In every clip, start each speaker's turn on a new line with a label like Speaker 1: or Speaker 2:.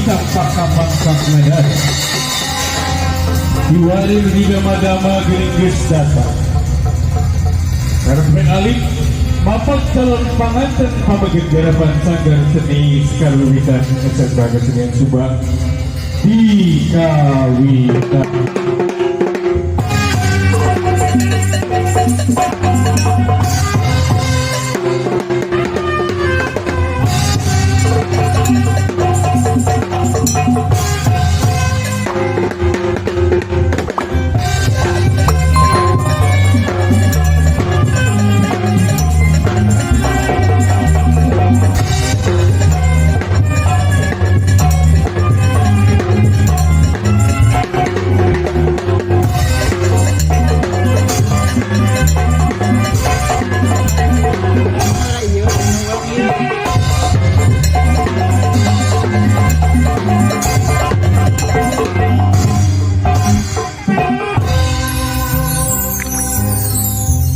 Speaker 1: tampak kamangkak nagara. Kiwari di dama-dama geuning geus datang. Karepet alit mapak calon panganten pameget garapan Sanggar Seni Sekar Wiwitan SMK Kesenian Subang di Kawitan.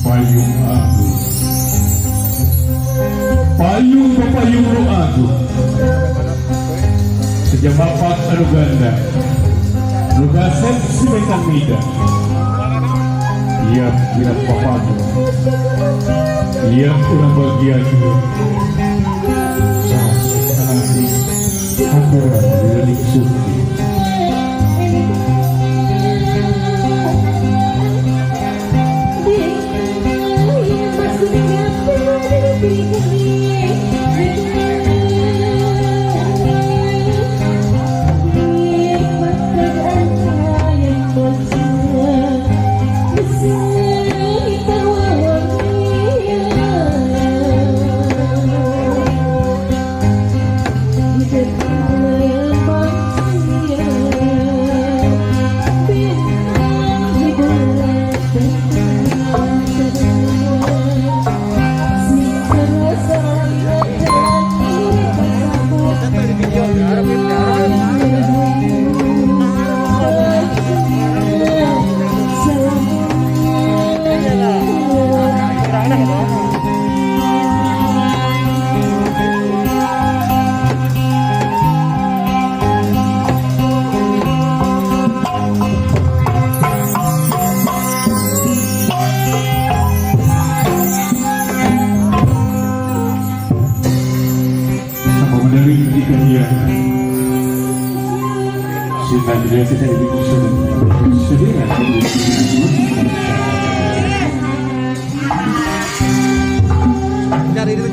Speaker 1: Payung agung, payung pepayung nu agung, sejamapak anu ganda, nu kasep simetan mida, iap kirap papago, iap urang bagian sah anasi haturan wilening sukti. Sama menarik di kahyangan. Sinadria kita ibu saudara.
Speaker 2: Cari itu.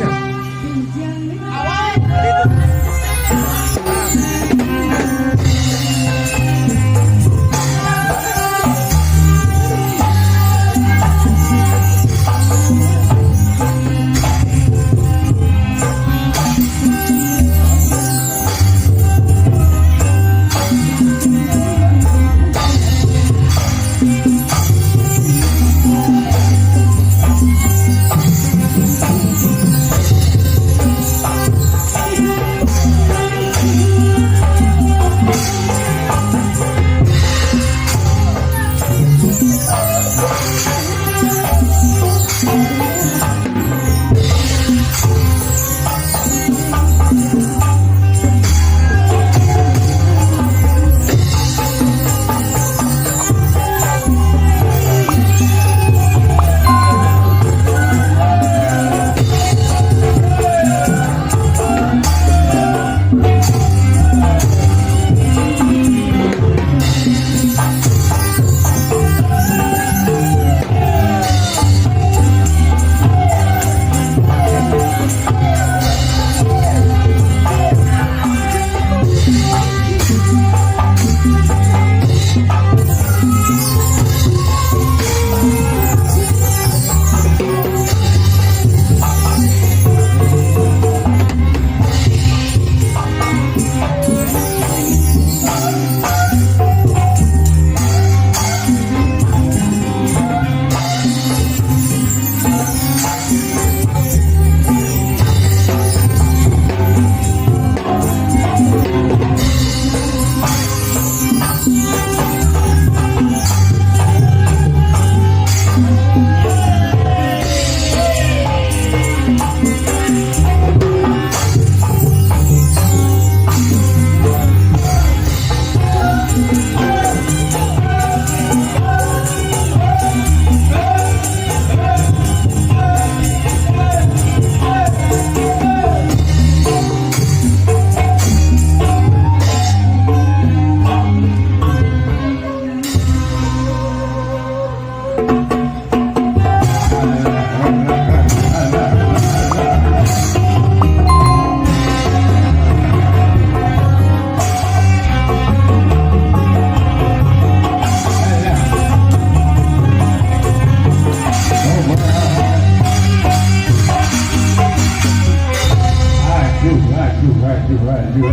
Speaker 1: Aduh, aduh, aduh.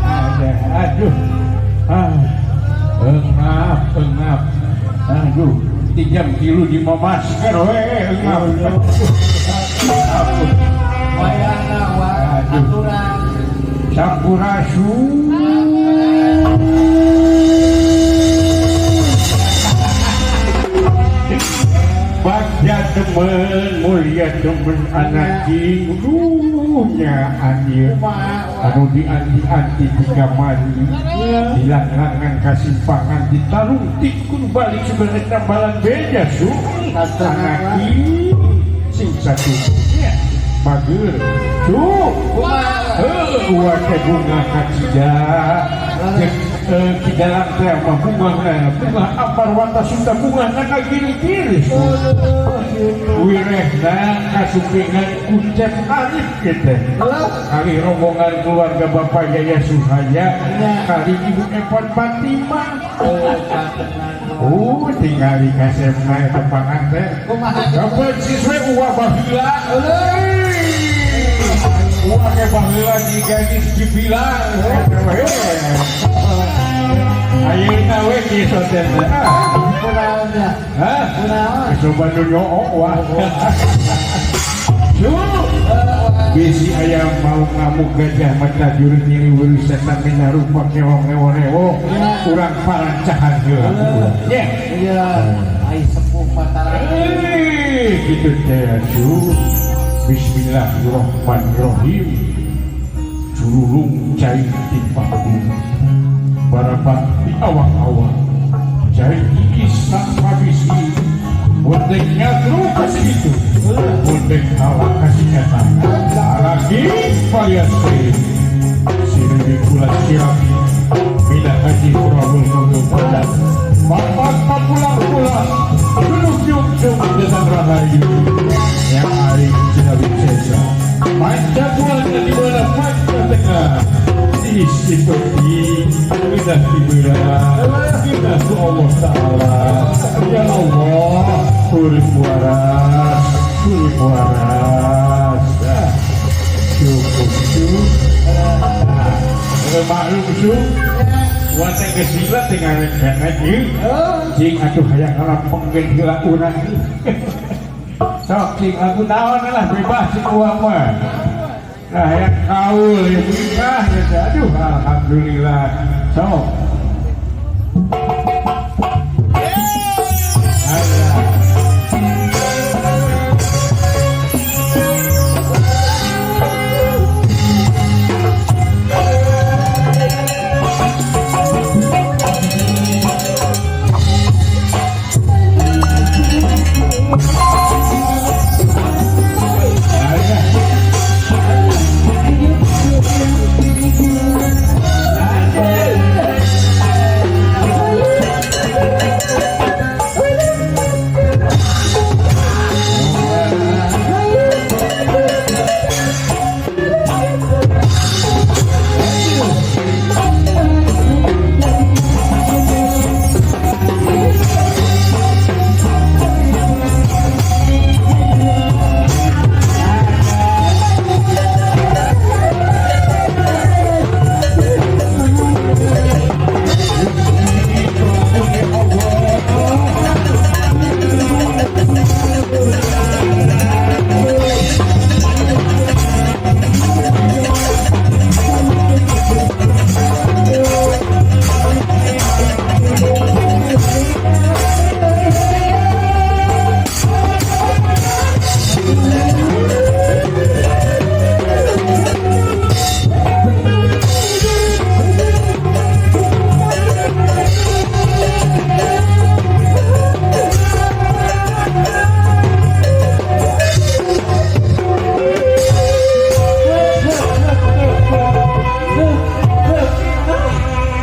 Speaker 1: Ada, aduh. Ah, engap, engap. Aduh, 3 kilo di masker we, engap. Aduh.
Speaker 2: Wayana wa
Speaker 1: Aduh.
Speaker 2: Aturan.
Speaker 1: Sampurasun. Bagja demen, mulia demen, anak dunya ieu anu dianti-anti tiga mari dilanglangan kasimpangan ditarung tikun balik sebenarnya tambalan beja su anak sing satu bager su. Heuh, uang teh bunga kacida jeung kidalang teh mah bunga bunga ambarwata Sunda, bunga na giri-giri wirehna kasumpingan kucep Arif gitu kali rombongan keluarga Bapak Yaya Suhaya kali Ibu Epon Fatimah. Tinggali kasepna eta panganten.
Speaker 2: Kumaha?
Speaker 1: Dapat siswa uwa baheula. Uwa ke baheula digadis dibilang. Ayeuna we kieu teh. Ah,
Speaker 2: Kunaon ya?
Speaker 1: hah?
Speaker 2: Kunaon?
Speaker 1: Coba nu nyook wah. Cu. Bisi aya mau ngamuk gajah mata juru nyiri wuru setan mina rupa kewong rewo rewo urang parancahan heula. Ya.
Speaker 2: Iya, ai sepuh pantaran.
Speaker 1: Eh, gitu teh cu. Bismillahirrahmanirrahim. Curulung cai ti panggung. Barabat di awang-awang. Cai iis tanpa bisi. Bondeng nyatru kasih itu. Bondeng awak kasih kata. Lagi variasi. Sini kula sirapi. Bila haji Prabowo mobil padat. Bapak pulang-pulang. Duduk yung datang rahayu. Yang aing Cina Wisesa. Panca bulan di mana panca tengah. Di seperti udah diberat. Kita ku Allah Ta'ala. Ya Allah, urip waras, urip waras. Ah, cukup cukup. Ah, maklum su. Wate gesila tinggal rencana ieu. Cing atuh hayang ngalampengkeun heula urang. Sok cing aku naon lah bebas cing uang mah. Nah hayang kaul ya nikah gitu. Aduh, alhamdulillah. Sok. Alah. Alah.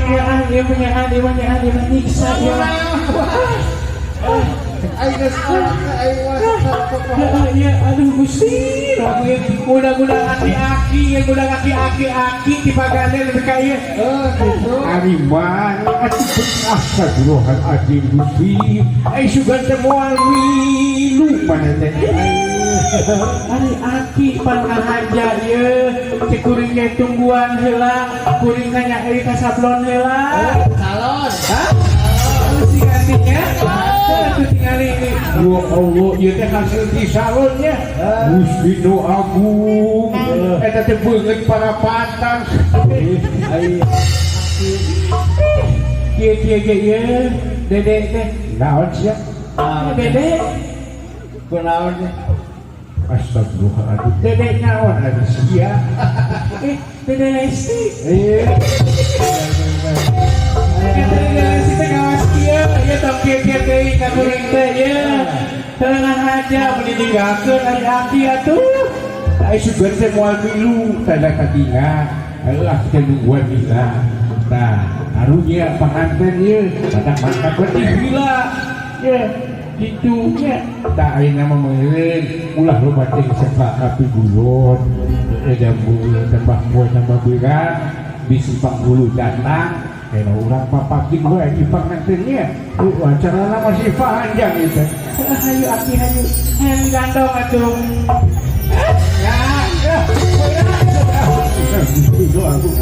Speaker 3: Ya, dia punya dia punya dia menyiksa ya.
Speaker 2: Aing geus aing mah.
Speaker 3: Ya, aduh Gusti, mudah-mudahan aki-aki ya, mudah aki-aki aki di pagane lebih kaya.
Speaker 2: Eh, gitu.
Speaker 1: Ari mah atuh astagfirullahaladzim Gusti. Ai sugan teh moal milu mana teh.
Speaker 3: Ari aki pan ngahaja ieu, cek kuring ge tungguan heula, kuring ka nya ka sablon heula.
Speaker 2: Salon.
Speaker 3: Hah? Si gantinya? Tuh tingali ini.
Speaker 1: Ya Allah, ieu teh hasil di salonnya. Gusti nu agung. Eta teh beungeut parapatan.
Speaker 2: Ai.
Speaker 3: Kieu kieu kieu ieu, Dede teh.
Speaker 1: Naon sia?
Speaker 2: Ah,
Speaker 3: Dede,
Speaker 2: kunaon teh?
Speaker 1: Astagfirullahaladzim. Dede naon ada sia?
Speaker 3: Eh, Dede Lesti.
Speaker 1: Eh,
Speaker 3: Dede Lesti teh kawas kieu, ieu tong kieu-kieu teuing ka kuring teh ieu. Teu ngahaja mun ditinggalkeun ari aki atuh.
Speaker 1: Ai sugan teh moal milu tanda katinga. Ayolah kita nungguan lila. Nah, karunya panganten ieu, badak mangkat berarti gila. Ya, gitu nya. Tah ayeuna mah meureun ulah loba teuing sepak kapiguyon. Jambu tambah poe tambah beurang, bisi panghulu datang. Kena urang papakin we di pangantennya. Acarana masih panjang itu.
Speaker 3: Hayu aki hayu. Hayu gandong atuh.
Speaker 1: Ya, ya. Gusti nu agung.